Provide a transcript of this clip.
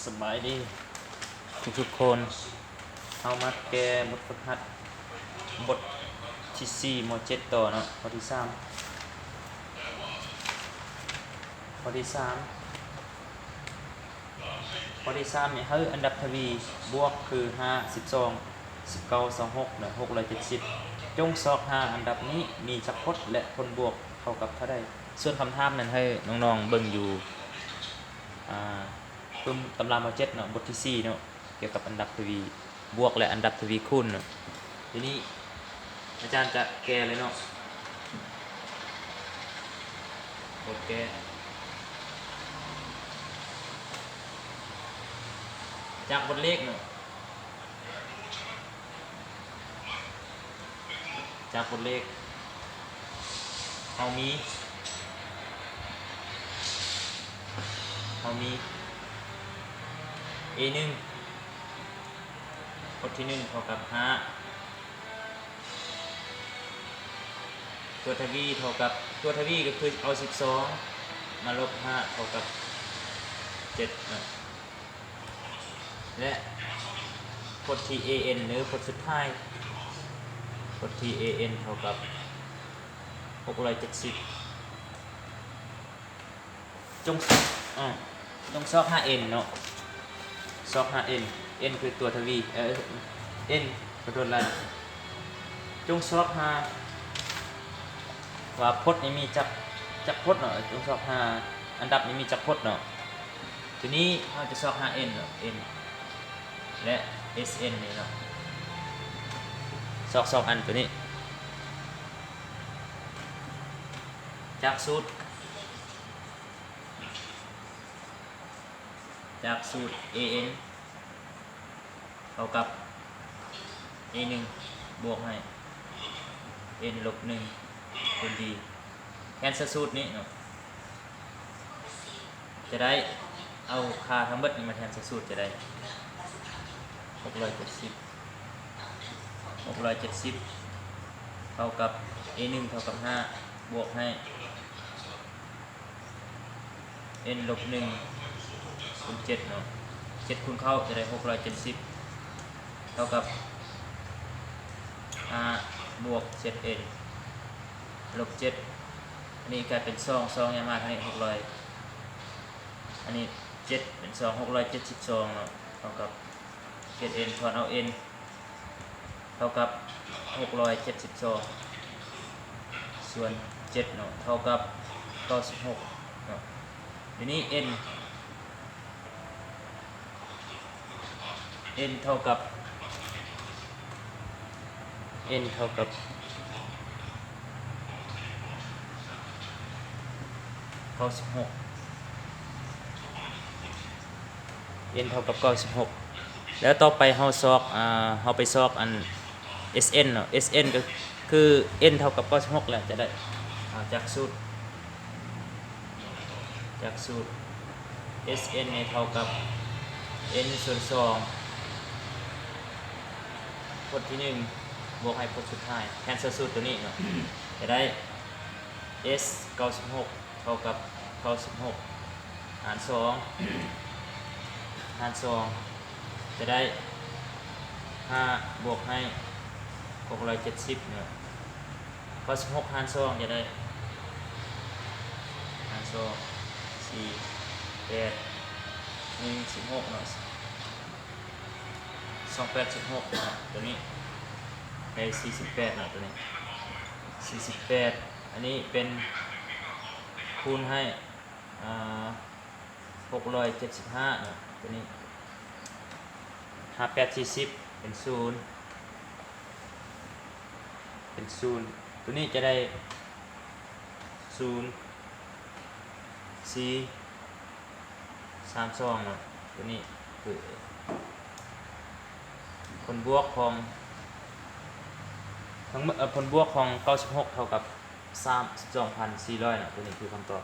ສະບາຍດີທຸກໆຄົນ, ເຮົາມາແກ້ບົດຝຶກຫັດບົດທີສີ່ ມໍເຈັດຕໍ່ເນາະ, ຂໍ້ທີສາມ ຂໍ້ທີສາມ ຂໍ້ທີສາມນີ້ ໃຫ້ອັນດັບທະວີບວກຄື ຫ້າ ສິບສອງ ສິບເກົ້າ ຊາວຫົກ ແລະ ຫົກຮ້ອຍເຈັດສິບ. ຈົ່ງຊອກຫາອັນດັບນີ້ມີຈັກພົດ ແລະ ຜົນບວກເທົ່າກັບເທົ່າໃດ? ສ່ວນຄຳຖາມນັ້ນ ໃຫ້ນ້ອງໆເບິ່ງຢູ່ ອ່າ ປຶ້ມ ຕຳລາ ມໍເຈັດເນາະ, ບົດທີສີ່ເນາະ, ກ່ຽວກັບອັນດັບທະວີບວກ ແລະ ອັນດັບທະວີຄູນເນາະ. ທີນີ້ອາຈານຈະແກ້ເລີຍເນາະ, ບົດແກ້ຈາກບົດເລກເນາະ. ຈາກບົດເລກ ເຮົາມີ ເຮົາມີ ເອໜຶ່ງ ພົດທີໜຶ່ງເທົ່າກັບຫ້າ, ຕົວທະວີເທົ່າກັບ ຕົວທະວີກໍຄືເອົາສິບສອງມາລົບຫ້າເທົ່າກັບເຈັດເນາະ. ແລະ ພົດທີ່ເອເອັນ ຫຼື ພົດສຸດທ້າຍ, ພົດທີ່ເອເອັນເທົ່າກັບຫົກຮ້ອຍເຈັດສິບ. ຈົ່ງ ອາ ຈົ່ງຊອກຫາເອັນເນາະ, ຊອກຫາເອັນ, ເອັນຄືຕົວທະວີ ເອີ ເອັນ ຂໍໂທດຫຼາຍ, ຈົ່ງຊອກຫາວ່າພົດນີ້ມີຈັກ ຈັກພົດເນາະ, ຈົ່ງຊອກຫາອັນດັບນີ້ມີຈັກພົດເນາະ. ທີນີ້ເຮົາຈະຊອກຫາເອັນເນາະ, ເອັນ ແລະ ເອສເອັນນີ້ເນາະ, ຊອກສອງອັນໂຕນີ້. ຈາກສູດ ຈາກສູດ ເອເອັນ ເທົ່າກັບ ເອໜຶ່ງ ບວກໃຫ້ ເອັນ ລົບໜຶ່ງ ຄູນ ດີ ແທນໃສ່ສູດນີ້ເນາະ, ຈະໄດ້ເອົາຄ່າທັງເບິດນີ້ມາແທນໃສ່ສູດ ຈະໄດ້ຫົກຮ້ອຍເຈັດສິບ ຫົກຮ້ອຍເຈັດສິບ ເທົ່າກັບ ເອໜຶ່ງ ເທົ່າກັບຫ້າ ບວກໃຫ້ ເອັນ ລົບໜຶ່ງ ຄູນເຈັດເນາະ, ເຈັດຄູນເຂົ້າຈະໄດ້ຫົກຮ້ອຍເຈັດສິບ ເທົ່າກັບ ຫ້າ ບວກ ເຈັດ ເອັນ ລົບ ເຈັດ, ອັນນີ້ກາຍເປັນສອງ ສອງຫຍັງມາທາງນີ້ ຫົກຮ້ອຍ, ອັນນີ້ ເຈັດ ເປັນສອງ ຫົກຮ້ອຍເຈັດສິບສອງເນາະ, ເທົ່າກັບ ເຈັດ ເອັນ ຖອນເອົາ ເອັນ ເທົ່າກັບ ຫົກຮ້ອຍເຈັດສິບສອງ ສ່ວນ ເຈັດ ເນາະ ເທົ່າກັບ ເກົ້າສິບຫົກ ເນາະ. ທີນີ້ ເອັນ ເອັນ ເທົ່າກັບ ເອັນ ເທົ່າກັບ ເກົ້າສິບຫົກ, ເອັນ ເທົ່າກັບ ເກົ້າສິບຫົກ. ແລ້ວຕໍ່ໄປເຮົາຊອກ ອາ ເຮົາໄປຊອກອັນ ເອສເອັນ ເນາະ, ເອສເອັນ ກໍຄື ເອັນ ເທົ່າກັບ ເກົ້າສິບຫົກ ແລ້ວຈະໄດ້ ອາ ຈາກສູດ ຈາກສູດ ເອສເອັນ ນີ້ເທົ່າກັບ ເອັນ ສ່ວນສອງ ພົດທີໜຶ່ງ ບວກໃຫ້ພົດສຸດທ້າຍ ແທນໃສ່ສູດໂຕນີ້ເນາະ, ຈະໄດ້ ເອສ ເກົ້າສິບຫົກ ເທົ່າກັບ ເກົ້າສິບຫົກ ຫານສອງ ຫານສອງ ຈະໄດ້ ຫ້າ ບວກໃຫ້ ຫົກຮ້ອຍເຈັດສິບ ເນາະ. ເກົ້າສິບຫົກຫານສອງຈະໄດ້ ຫານສອງ ສີ່ ແປດ ໜຶ່ງ ສິບຫົກ ເນາະ, ສອງ ແປດ ສິບຫົກ ເນາະ, ໂຕນີ້ໄດ້ ສີ່ສິບແປດ ເນາະ, ໂຕນີ້ ສີ່ສິບແປດ. ອັນນີ້ເປັນຄູນໃຫ້ ອ່າ ຫົກຮ້ອຍເຈັດສິບຫ້າ ເນາະ, ໂຕນີ້ ຫ້າ ແປດ ສີ່ສິບ ເປັນ ສູນ ເປັນ ສູນ, ໂຕນີ້ຈະໄດ້ ສູນ ສີ່ ສາມ ສອງ ເນາະ. ໂຕນີ້ຄືຜົນບວກຂອງ ທັງໝົດ ເອີ ຜົນບວກຂອງ ເກົ້າສິບຫົກ ເທົ່າກັບ ສາມສິບສອງພັນສີ່ຮ້ອຍ ເນາະ, ໂຕນີ້ຄືຄຳຕອບ.